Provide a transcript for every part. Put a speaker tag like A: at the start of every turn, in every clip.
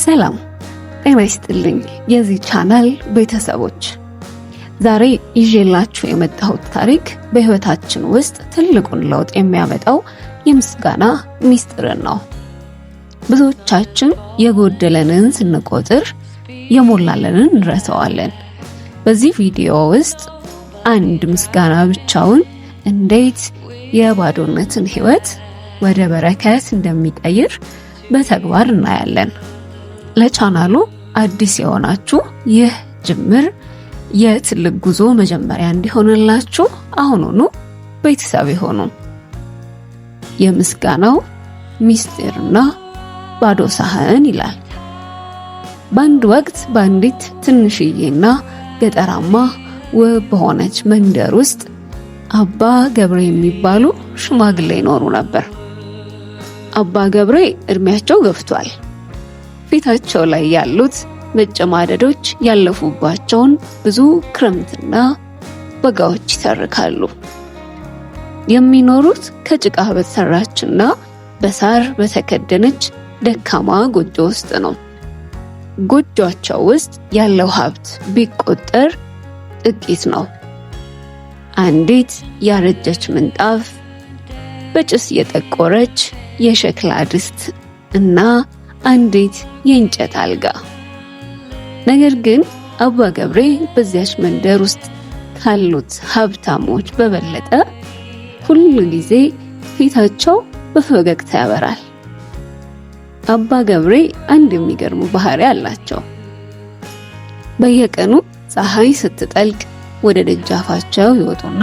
A: ሰላም ጤና ይስጥልኝ የዚህ ቻናል ቤተሰቦች፣ ዛሬ ይዤላችሁ የመጣሁት ታሪክ በሕይወታችን ውስጥ ትልቁን ለውጥ የሚያመጣው የምስጋና ሚስጥርን ነው። ብዙዎቻችን የጎደለንን ስንቆጥር የሞላለንን እንረሳዋለን። በዚህ ቪዲዮ ውስጥ አንድ ምስጋና ብቻውን እንዴት የባዶነትን ሕይወት ወደ በረከት እንደሚቀይር በተግባር እናያለን። ለቻናሉ አዲስ የሆናችሁ ይህ ጅምር የትልቅ ጉዞ መጀመሪያ እንዲሆንላችሁ አሁኑኑ ቤተሰብ ይሁኑ። የምስጋናው ሚስጢርና ባዶ ሳህን ይላል። በአንድ ወቅት በአንዲት ትንሽዬና ገጠራማ ውብ በሆነች መንደር ውስጥ አባ ገብሬ የሚባሉ ሽማግሌ ይኖሩ ነበር። አባ ገብሬ እድሜያቸው ገፍቷል። ፊታቸው ላይ ያሉት መጨማደዶች ያለፉባቸውን ብዙ ክረምትና በጋዎች ይተርካሉ። የሚኖሩት ከጭቃ በተሰራችና በሳር በተከደነች ደካማ ጎጆ ውስጥ ነው። ጎጆአቸው ውስጥ ያለው ሀብት ቢቆጠር ጥቂት ነው። አንዲት ያረጀች ምንጣፍ፣ በጭስ የጠቆረች የሸክላ ድስት እና አንዲት የእንጨት አልጋ። ነገር ግን አባ ገብሬ በዚያች መንደር ውስጥ ካሉት ሀብታሞች በበለጠ ሁል ጊዜ ፊታቸው በፈገግታ ያበራል። አባ ገብሬ አንድ የሚገርሙ ባህሪ አላቸው። በየቀኑ ፀሐይ ስትጠልቅ ወደ ደጃፋቸው ይወጡና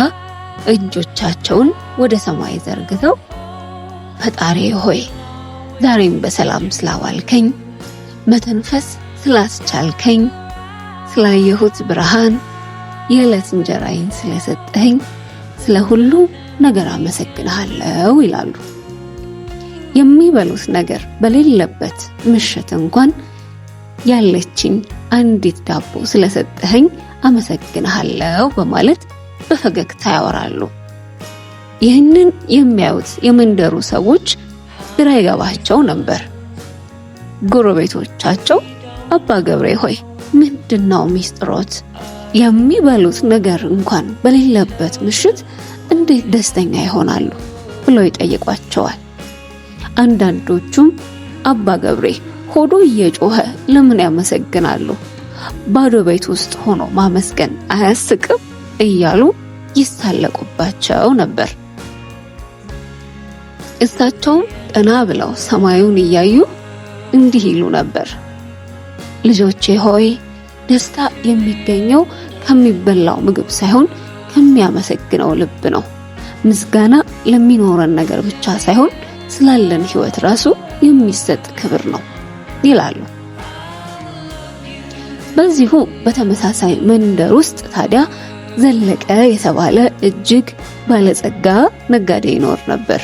A: እጆቻቸውን ወደ ሰማይ ዘርግተው ፈጣሪ ሆይ ዛሬም በሰላም ስላዋልከኝ፣ መተንፈስ ስላስቻልከኝ፣ ስላየሁት ብርሃን፣ የዕለት እንጀራዬን ስለሰጠኸኝ፣ ስለ ሁሉ ነገር አመሰግንሃለሁ ይላሉ። የሚበሉት ነገር በሌለበት ምሽት እንኳን ያለችኝ አንዲት ዳቦ ስለሰጠኸኝ አመሰግንሃለሁ በማለት በፈገግታ ያወራሉ። ይህንን የሚያዩት የመንደሩ ሰዎች ግራ ይገባቸው ነበር። ጎረቤቶቻቸው አባ ገብሬ ሆይ ምንድነው ሚስጥሮት? የሚበሉት ነገር እንኳን በሌለበት ምሽት እንዴት ደስተኛ ይሆናሉ? ብለው ይጠይቋቸዋል። አንዳንዶቹም አባ ገብሬ ሆዶ እየጮኸ ለምን ያመሰግናሉ? ባዶ ቤት ውስጥ ሆኖ ማመስገን አያስቅም? እያሉ ይሳለቁባቸው ነበር። እሳቸውም ቀና ብለው ሰማዩን እያዩ እንዲህ ይሉ ነበር። ልጆቼ ሆይ ደስታ የሚገኘው ከሚበላው ምግብ ሳይሆን ከሚያመሰግነው ልብ ነው። ምስጋና ለሚኖረን ነገር ብቻ ሳይሆን ስላለን ሕይወት ራሱ የሚሰጥ ክብር ነው ይላሉ። በዚሁ በተመሳሳይ መንደር ውስጥ ታዲያ ዘለቀ የተባለ እጅግ ባለጸጋ ነጋዴ ይኖር ነበር።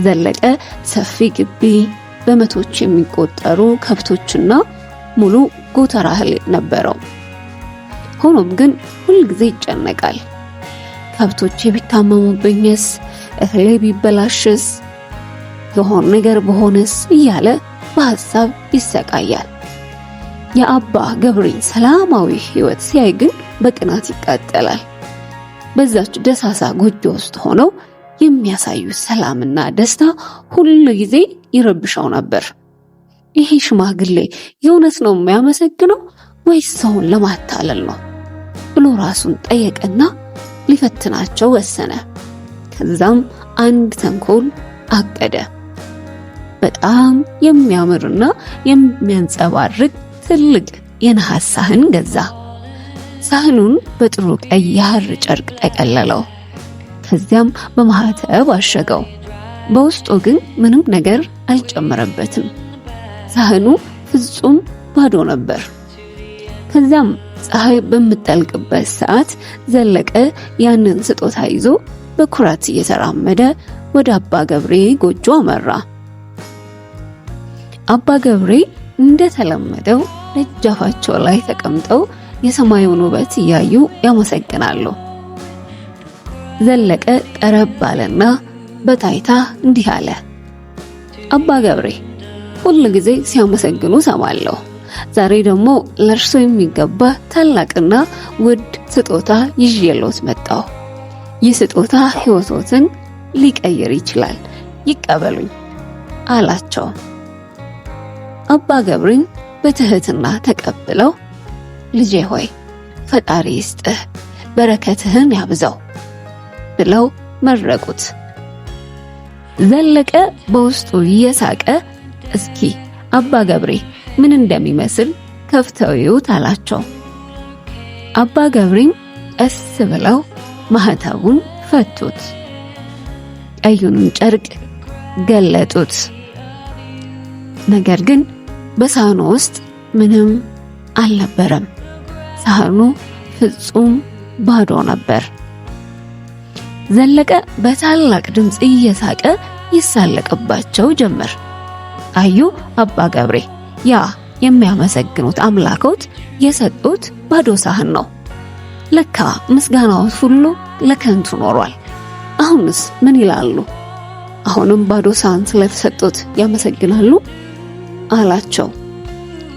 A: ዘለቀ ሰፊ ግቢ፣ በመቶዎች የሚቆጠሩ ከብቶችና ሙሉ ጎተራ እህል ነበረው። ሆኖም ግን ሁልጊዜ ይጨነቃል። ከብቶቼ ቢታመሙብኝስ፣ እህሌ ቢበላሽስ፣ የሆነ ነገር በሆነስ እያለ በሀሳብ ይሰቃያል። የአባ ገብሬን ሰላማዊ ሕይወት ሲያይ ግን በቅናት ይቃጠላል። በዛች ደሳሳ ጎጆ ውስጥ ሆነው የሚያሳዩት ሰላምና ደስታ ሁል ጊዜ ይረብሸው ነበር። ይሄ ሽማግሌ የእውነት ነው የሚያመሰግነው ወይስ ሰውን ለማታለል ነው ብሎ ራሱን ጠየቀና ሊፈትናቸው ወሰነ። ከዛም አንድ ተንኮል አቀደ። በጣም የሚያምርና የሚያንጸባርቅ ትልቅ የነሐስ ሳህን ገዛ። ሳህኑን በጥሩ ቀይ የሐር ጨርቅ ጠቀለለው። ከዚያም በማህተብ አሸገው። በውስጡ ግን ምንም ነገር አልጨመረበትም። ሳህኑ ፍጹም ባዶ ነበር። ከዚያም ፀሐይ በምትጠልቅበት ሰዓት ዘለቀ ያንን ስጦታ ይዞ በኩራት እየተራመደ ወደ አባ ገብሬ ጎጆ አመራ። አባ ገብሬ እንደተለመደው ደጃፋቸው ላይ ተቀምጠው የሰማዩን ውበት እያዩ ያመሰግናሉ። ዘለቀ ቀረብ አለና በታይታ እንዲህ አለ። አባ ገብሬ ሁል ጊዜ ሲያመሰግኑ ሰማለሁ። ዛሬ ደግሞ ለእርሶ የሚገባ ታላቅና ውድ ስጦታ ይዤልዎት መጣሁ። ይህ ስጦታ ሕይወቶትን ሊቀይር ይችላል፣ ይቀበሉኝ አላቸው። አባ ገብሬን በትህትና ተቀብለው ልጄ ሆይ ፈጣሪ ይስጥህ፣ በረከትህን ያብዛው ብለው መረቁት። ዘለቀ በውስጡ እየሳቀ እስኪ አባ ገብሬ ምን እንደሚመስል ከፍተው ይዩት አላቸው። አባ ገብሬም ቀስ ብለው ማህተቡን ፈቱት፣ ቀዩንም ጨርቅ ገለጡት። ነገር ግን በሳህኑ ውስጥ ምንም አልነበረም። ሳህኑ ፍጹም ባዶ ነበር። ዘለቀ በታላቅ ድምፅ እየሳቀ ይሳለቅባቸው ጀመር። አዩ አባ ገብሬ፣ ያ የሚያመሰግኑት አምላኮት የሰጡት ባዶ ሳህን ነው። ለካ ምስጋናዎት ሁሉ ለከንቱ ኖሯል። አሁንስ ምን ይላሉ? አሁንም ባዶ ሳህን ስለተሰጡት ያመሰግናሉ አላቸው።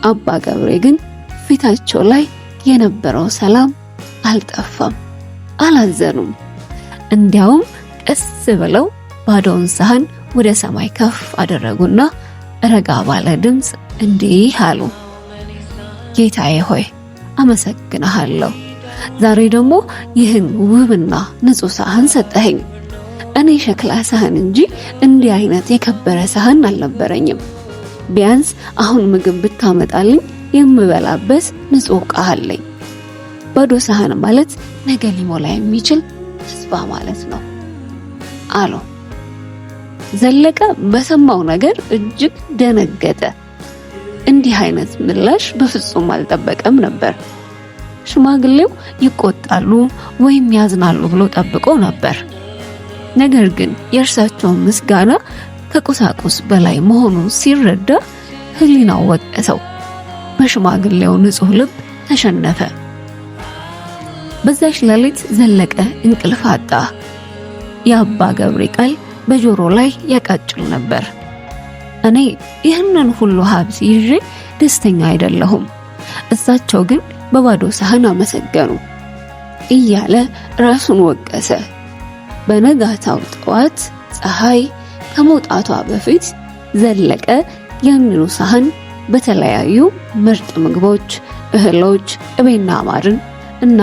A: አባ ገብሬ ግን ፊታቸው ላይ የነበረው ሰላም አልጠፋም፣ አላዘኑም። እንዲያውም ቀስ ብለው ባዶውን ሳህን ወደ ሰማይ ከፍ አደረጉና ረጋ ባለ ድምፅ እንዲህ አሉ። ጌታዬ ሆይ አመሰግንሃለሁ። ዛሬ ደግሞ ይህን ውብና ንጹሕ ሳህን ሰጠኸኝ። እኔ ሸክላ ሳህን እንጂ እንዲህ አይነት የከበረ ሳህን አልነበረኝም። ቢያንስ አሁን ምግብ ብታመጣልኝ የምበላበት ንጹሕ ዕቃ አለኝ። ባዶ ሳህን ማለት ነገ ሊሞላ የሚችል ተስፋ ማለት ነው አሉ። ዘለቀ በሰማው ነገር እጅግ ደነገጠ። እንዲህ አይነት ምላሽ በፍጹም አልጠበቀም ነበር። ሽማግሌው ይቆጣሉ ወይም ያዝናሉ ብሎ ጠብቆ ነበር። ነገር ግን የእርሳቸውን ምስጋና ከቁሳቁስ በላይ መሆኑን ሲረዳ ሕሊናው ወቀሰው። በሽማግሌው ንጹሕ ልብ ተሸነፈ። በዛች ሌሊት ዘለቀ እንቅልፍ አጣ። የአባ ገብሬ ቃል በጆሮ ላይ ያቃጭል ነበር። እኔ ይህንን ሁሉ ሀብት ይዤ ደስተኛ አይደለሁም፣ እሳቸው ግን በባዶ ሳህን አመሰገኑ እያለ ራሱን ወቀሰ። በነጋታው ጠዋት ፀሐይ ከመውጣቷ በፊት ዘለቀ ያንኑ ሳህን በተለያዩ ምርጥ ምግቦች፣ እህሎች፣ ቅቤና ማርን እና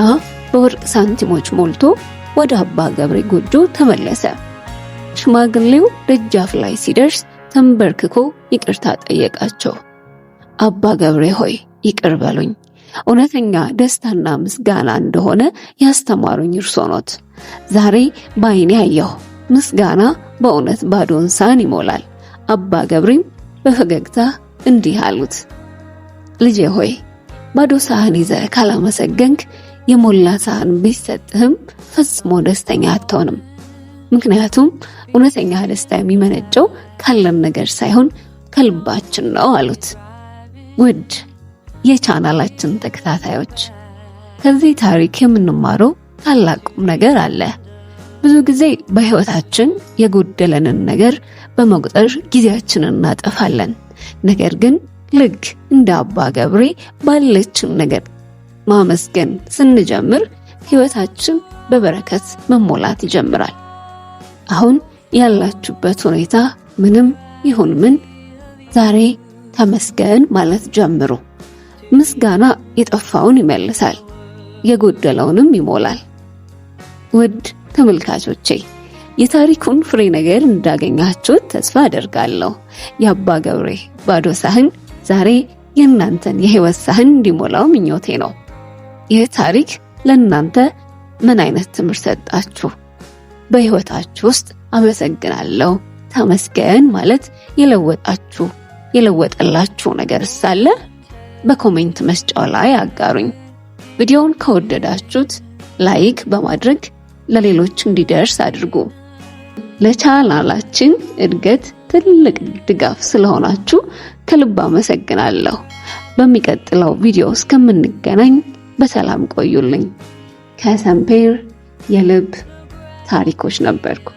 A: በወርቅ ሳንቲሞች ሞልቶ ወደ አባ ገብሬ ጎጆ ተመለሰ። ሽማግሌው ደጃፍ ላይ ሲደርስ ተንበርክኮ ይቅርታ ጠየቃቸው። አባ ገብሬ ሆይ ይቅር በሉኝ፣ እውነተኛ ደስታና ምስጋና እንደሆነ ያስተማሩኝ እርሶ ኖት። ዛሬ በዓይኔ አየሁ። ምስጋና በእውነት ባዶን ሳህን ይሞላል። አባ ገብሬም በፈገግታ እንዲህ አሉት፣ ልጄ ሆይ ባዶ ሳህን ይዘህ ካላመሰገንክ የሞላ ሳህን ቢሰጥህም ፈጽሞ ደስተኛ አትሆንም። ምክንያቱም እውነተኛ ደስታ የሚመነጨው ካለን ነገር ሳይሆን ከልባችን ነው አሉት። ውድ የቻናላችን ተከታታዮች ከዚህ ታሪክ የምንማረው ታላቅ ቁም ነገር አለ። ብዙ ጊዜ በሕይወታችን የጎደለንን ነገር በመቁጠር ጊዜያችንን እናጠፋለን። ነገር ግን ልክ እንደ አባ ገብሬ ባለችን ነገር ማመስገን ስንጀምር ሕይወታችን በበረከት መሞላት ይጀምራል። አሁን ያላችሁበት ሁኔታ ምንም ይሁን ምን ዛሬ ተመስገን ማለት ጀምሩ። ምስጋና የጠፋውን ይመልሳል፣ የጎደለውንም ይሞላል። ውድ ተመልካቾቼ የታሪኩን ፍሬ ነገር እንዳገኛችሁት ተስፋ አደርጋለሁ። የአባ ገብሬ ባዶ ሳህን ዛሬ የእናንተን የሕይወት ሳህን እንዲሞላው ምኞቴ ነው። ይህ ታሪክ ለእናንተ ምን አይነት ትምህርት ሰጣችሁ? በሕይወታችሁ ውስጥ አመሰግናለሁ፣ ተመስገን ማለት የለወጠላችሁ ነገር ሳለ በ comment መስጫው ላይ አጋሩኝ። ቪዲዮውን ከወደዳችሁት like በማድረግ ለሌሎች እንዲደርስ አድርጉ። ለቻናላችን እድገት ትልቅ ድጋፍ ስለሆናችሁ ከልብ አመሰግናለሁ። በሚቀጥለው ቪዲዮ እስከምንገናኝ በሰላም ቆዩልኝ። ከሰምፔር የልብ ታሪኮች ነበርኩ።